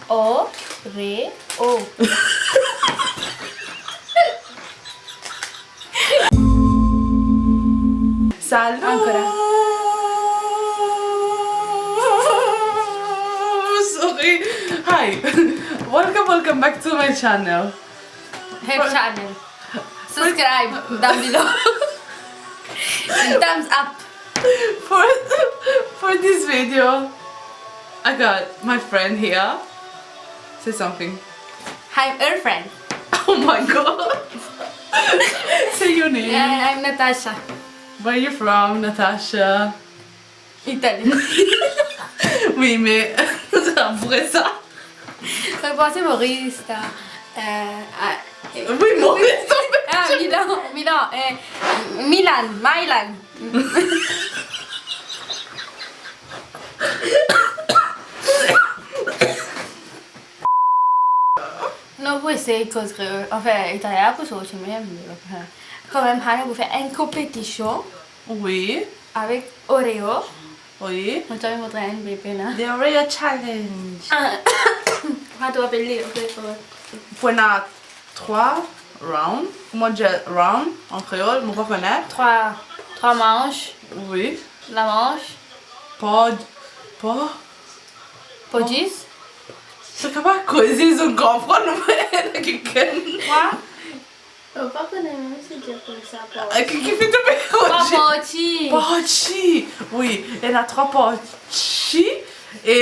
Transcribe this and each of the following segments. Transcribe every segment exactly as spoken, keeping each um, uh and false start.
O, re, o. Salut. Ankora. Sorry. Hi. Welcome, welcome back to my channel. Her channel. Subscribe down below. And thumbs up. For, for this video, I got my friend here. Say something. I'm her friend. Oh my God. Say your name. Yeah, I'm Natasha. Where you from, Natasha? Italie. Oui, mais c'est vrai ça. Fais penser Maurice, t'as, euh, ah, oui, Maurice, ah, Milan, Milan, euh, Milan, Milan. Non, pou esey koz kreol. Anfin, italien pou sorti mem. Kanmem, Hana pou fer enn konpetision. Oui. Avek Oreo. Oui. Mo ti montre enn bebe la. The Oreo Challenge. Ah. Ah, to apel li, ok, ok. Pou ena trwa round. Kouma dir round an kreol, mo pa kone. Trwa, trwa manch. Oui. La manch. Pod, po. Podis. Sa kapav koze, zot konpran, nou pa ena kikenn. Trwa. Mo pa kone mem si dir koumsa, pa. Ah, ki, ki finn to pe... Pa parti. Parti. Oui, ena trwa parti. E...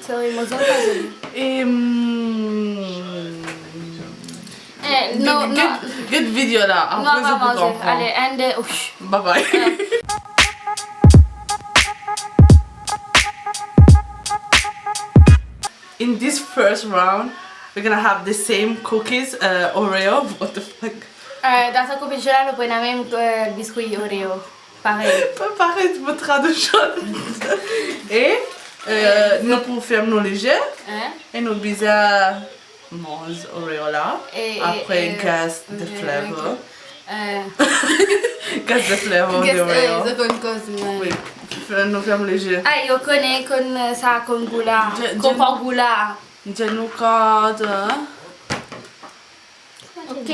Sorry, mo zong pa zoli. E, mm, eh, non, get, non. Get video la. Non, apre, non, zot pou manze. Konpran. Ale, enn, de, ouch. Bye bye. Ah. In this first round, we're gonna have the same cookies, uh, Oreo. What the fuck? Euh, dan sa konpetision la, nou pou ena mem, euh, biskwi Oreo. Parey. Pa parey, mo traduction. E, euh, nou pou ferm nou lizie. Hein? E nou bizin manz Oreo la. E, e, apre, e, guess the, euh, flavor. Euh. Guess the flavor of the Oreo. Guess, euh, zot konn koz, mem. Oui. Fer nou ferm lizie. Ah, yo kone, konn, euh, sa konn gou la. Je, je... Konn pa gou la. Dir nou kant, hein? Ok.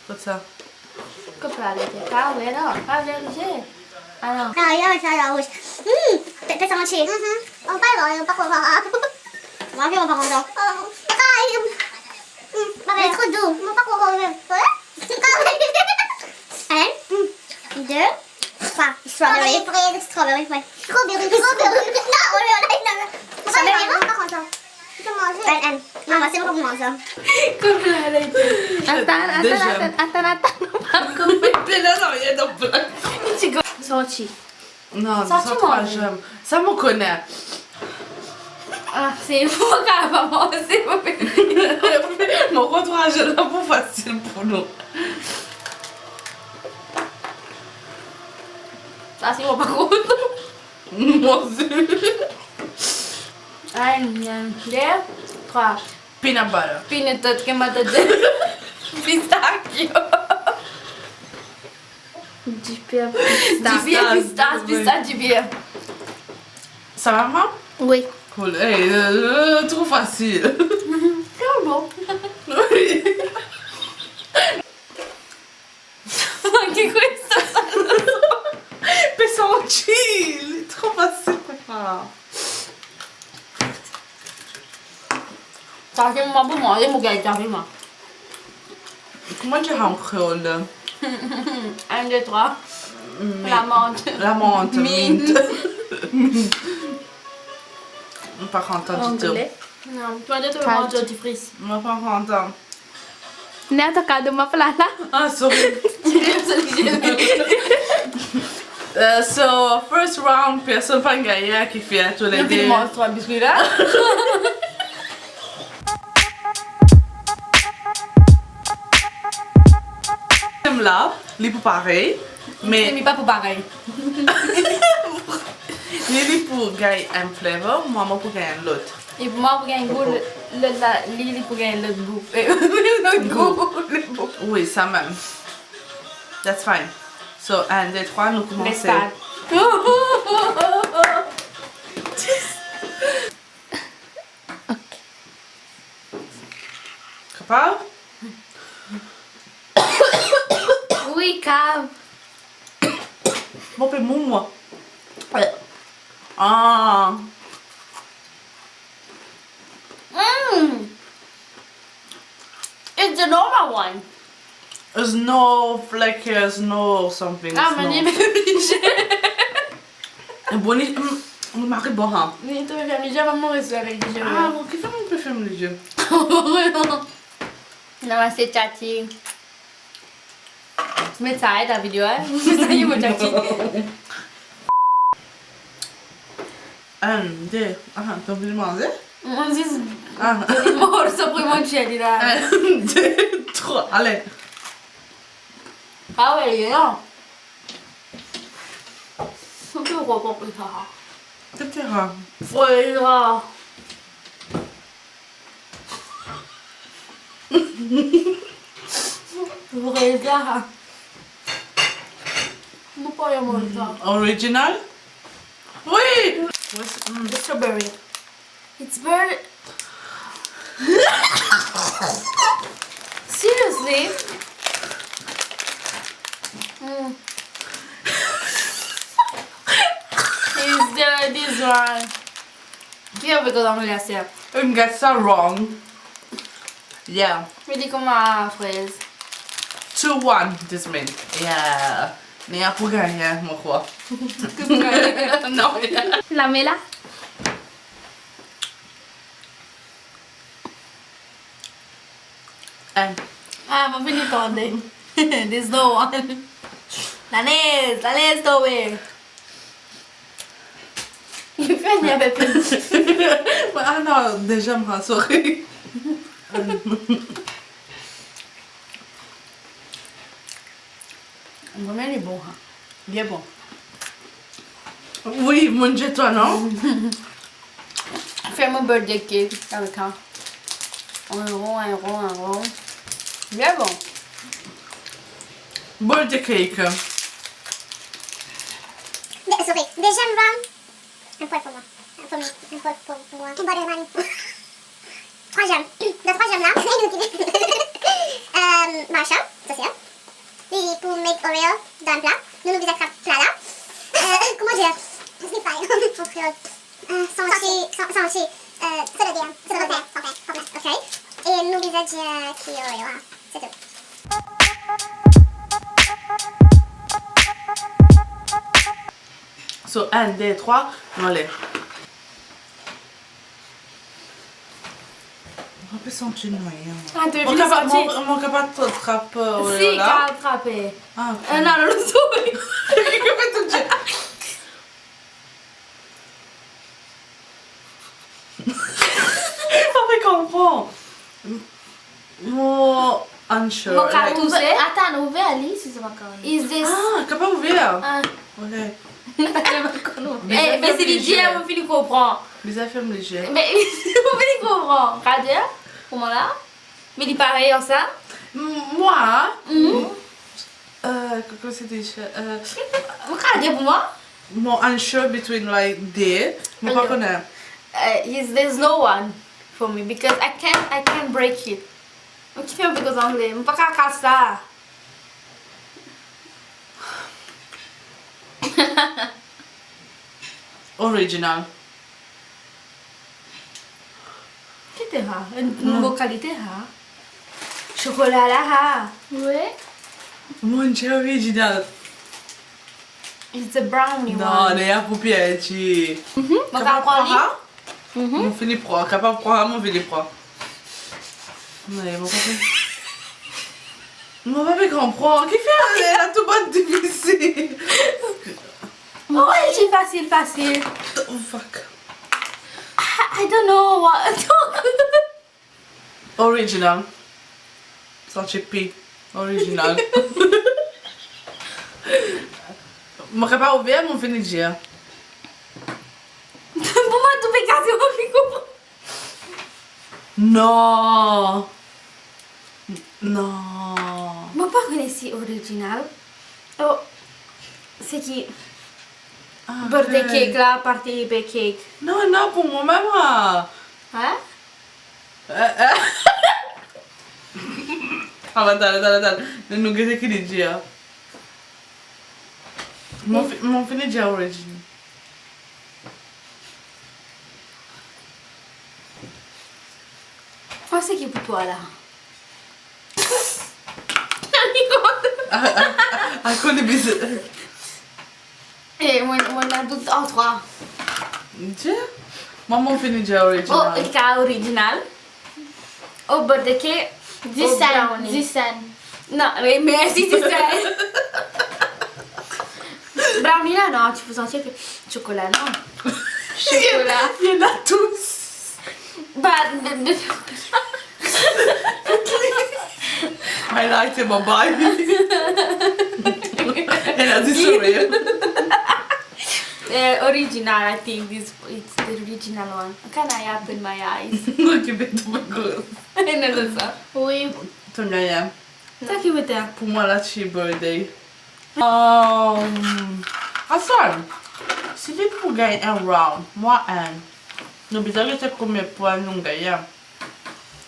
Kot sa? Kot sa, ale, pa ouver, non, pa ouver lizie. Ah, non. Ah, il y a ça, la rouge. Hmm, pe, pe santi. Mhm. On va voir, on va voir. Moi, je vais pas content. Oh, aïe. Hmm, il est trop doux. On va pas content. Ouais. Allez, hmm, deux, trois. Strawberry. Strawberry, ouais. Strawberry, strawberry. Non, on est en live, non. Strawberry, non, par contre, hein. Tu peux manger. Ann, ann. Non, moi, c'est bon pour moi, ça. Koup la, la. Atann, atann, deziem. Atann, atann, atann. Koup la, non, il y a dans plein. Sorti. Non, sa, sa trwaziem. Sa, mo kone. Ah, se fou, kan pa manze, mo pe... Mo krwar trwaziem la pou fasil pou nou. Sa, se mo pa kontan. Mon Dieu. Enn, de, trwa. Peanut butter. Peanut butter, ke mo ta dir pistachio. Diber, pistache. Diber, pistache, pistache, diber. Ça va, maman? Oui. Cool. Eh, euh, euh, trop facile. C'est bon. Oui. Ki kwe sa? Pe santi, li tro fasil, papa. Sa, se mwa pou mwa, e mo gagn sa, se mwa. Kouma dir an kreol la? Enn, de, trwa. Mm, lamant. Lamant, mint. Mint. Mo pa kontan ditou. Angle. Non, twa, de, twa, dentifris. Mo pa kontan. Ne, to kado mo pla la. Ah, sorry. Euh, so, first round, personn pa gagne, ki fer toulede. Nou finn manz trwa biskwi la. Deziem la, li pou parey, me li pa pou parey. Li, li pou gagn enn flavor, mwa, mo pou gagn enn lot. E mwa pou gagn gou, lot la, li, li pou gagn lot gou. Eh, lot gou, lot gou. Oui, sa mem. That's fine. So, enn, de, trwa, nou koumanse. Let's start. Kav? Wi, kav. Mo pe mou, mwa. Ah. Mm. It's the normal one. There's no flake, there's no something. Ah, there's me no ni pe fer lizie. Bon, li, mm, li mari bon, ha. Ni to pe fer lizie, mo reste avek lizie. Ah, bon, kifer mo pe fer lizie? Namaste, Tati. Met sa, eh, dan video, eh. Sa, li mo Tati. Enn, de, ah, to anvi manze? Mo zis, ah, mo sa pou manze li la. Enn, de, trwa, ale. Ah we, li la. Mo pe repran pou sa. Ki ti ra? Fre la. Vreza. Mo pa aime sa. Original? Wi! What's, mm. The strawberry. It's very, seriously? Mm. Is the, this one. Ki ave kot anglais, sir? You get that wrong. Yeah. Li kouma frez. Two one, this mean. Yeah. Nea pou gagne, mo krwar. Non, yeah. Lame la. Enn. Ah, mo fini tande. There's no one. Lanez, lanez, tobe. Li fini avek li. Ah non, deziem, ah, sorry. Vremem li bon, ha. Bien bon. Wi, monn dir twa, non? Fer mo birthday cake avek sa. En ron, en ron, en ron. Bien bon. Birthday cake. De-, sorry, deziem round. Enn pwal pou mwa. Enn pou mwa. Enn pwal pou, pou mwa. Enn pwal pou mwa. Trwaziem. Dan trwaziem la, euh, Marsha, sa se, hein, li pou met Oreo dan pla. Nou, nou bizin trap pla la. Euh, kouma dir? Signify an kreol. Euh, santi, san-, santi, euh, so lodar, so lodar, santi, santi, ok. E nou bizin dir ki Oreo, hein, se tou. So, enn, de, trwa, nou ale. Mo pe santi nwaye, mwa. Ah, to fini santi? Mo, mo kapav trap, euh, si, la? Kapav trape. Ah, ok. Euh, non, non, non, sorry. Ki pe touche? Mo pa pe konpran. Mo unsure. Mo kapav, like, touse? Atann, ouver li, si se pa kapav. Is this... Ah, kapav ouver? Ah. Ok. Eh, me si li dir, mo fini konpran. Bizin ferm lizie. Me mo fini konpran. Kapav dir, kouma la? Me li parey ansam? M-, mwa? Mhm. Euh, kouma se dir sa? Euh, ou kapav dir pou mwa? Mo unsure between, like, de, mo pa kone. Euh, is, there's no one for me because I can't, I can't break it. Mo ki fer mo pe koz angle, mo pa kapav kas sa. Original. Ki ti la? Enn nouvo kalite la. Sokola la. Wi. Monn dir original. It's a brownie one. Non, li la pou pie ti. Mhm. Mo kapav pran li? Mhm. Mo fini pran, kapav pran, mo fini pran. Non, mo pa pe, mo pa pe konpran. Ki fer, li la tou bann difisil. Oh, li ti fasil, fasil. Oh, fuck. I, I don't know what. Original. Santi pi original. Mo kapav ouver, mo fini dir. Pou mwa, tou pe kaze, mo fini konpran. Non. Non. Mo pa kone si original. Oh, se ki? Ah, birthday cake la, party pe cake. Non, non, pou mwa mem, ah. Hein? Euh, euh. Avan, atann, atann, atann. Nou, nou gete ki li dir. Mo fi-, mo fini dir origin. Sa se ki pou twa la? Akoz li bizin. E, mo, mo ena dout ant twa. Dir? Mwa, mo fini dir original. Oh, ka original. Oh, birthday cake. Dis, oh, brownie. Dis. Non, me, me si dis. Brownie la, non, ti pou santi ki sokola, non. Sokola. Li ena tous. But the, the I like it, bye-bye. And as it's real. Uh, original, I think this, it's the original one. Can I open my eyes? Look a bit of a girl. Another song. Oui. Tonga, yeah. Taki weta. Pou mwa, la ti birthday. Um, Asan, si li pou gagn enn round, mwa enn. Nou bizin gete konbien pwin nou gagn.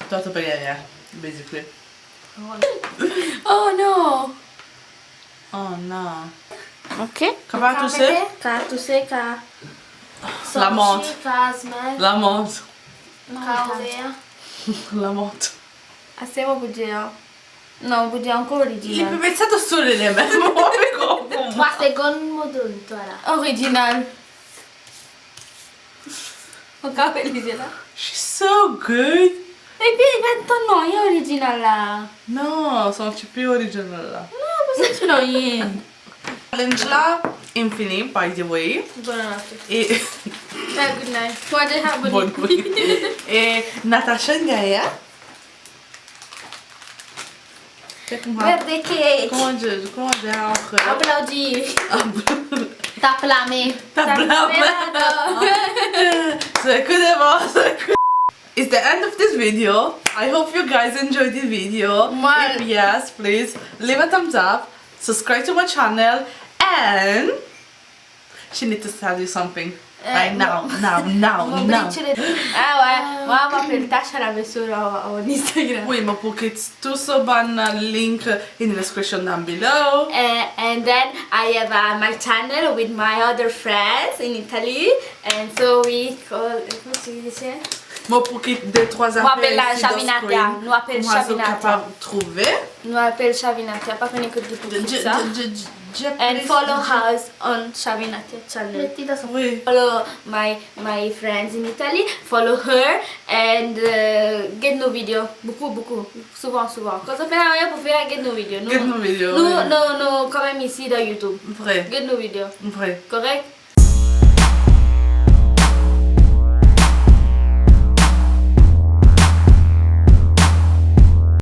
Twa, to pe gagn, basically. Oh non! Oh non. Ok. Ka pa touse? Ka touse, ka. Lamant. Santi, ka zmel. Lamant. Non, ka ouver. Lamant. Ase mo pou dir. Non, pou dir ankor original. Li pe met sa dan so lele mem. Mo pa konpran. Trwa segonn, mo donn twa la. Original. Mo ka fer li la. She's so good. Epi, gard to non, li original la. Non, santi pi original la. Non, pa santi nanye. Challenge la, inn fini, by the way. Bon apeti. E ah, good night. Mwa de ha, bon. Bon, oui. E Natasha gagn, hein? Birthday cake. Kouma dir, kouma dir an kreyol? Aplodi. Tap lame. Tap lame. Tap lame. Se kou de man, se kou. It's the end of this video. I hope you guys enjoyed the video. Mwa. If yes, please leave a thumbs up, subscribe to my channel, and she need to tell you something. Eh, right now, now, now, now. Ah ouais, mwa, mo apel Tasha Lamesso lor, lor Instagram. Oui, mo pou kit tou so bann link in the description down below. Eh, and then I have, uh, my channel with my other friends in Italy, and so we call, kouma ti dir? Mo pou kit de trwa zafer isi dan screen. Nou apel la Shabinatia. Nou apel Shabinatia. Kouma zot kapav trouve. Nou apel Shabinatia, pa kone kot li pou kit sa. And follow us on Shabinatia channel. Oui. Follow my, my friends in Italy. Follow her and, uh, get nou video. Boukou, boukou. Souvan, souvan. Kan zot pena nanye pou fer, get nou video. Get nou video, oui. Nou, nou, nou kanmem isi dan YouTube. Vre. Get nou video. Vre. Korek?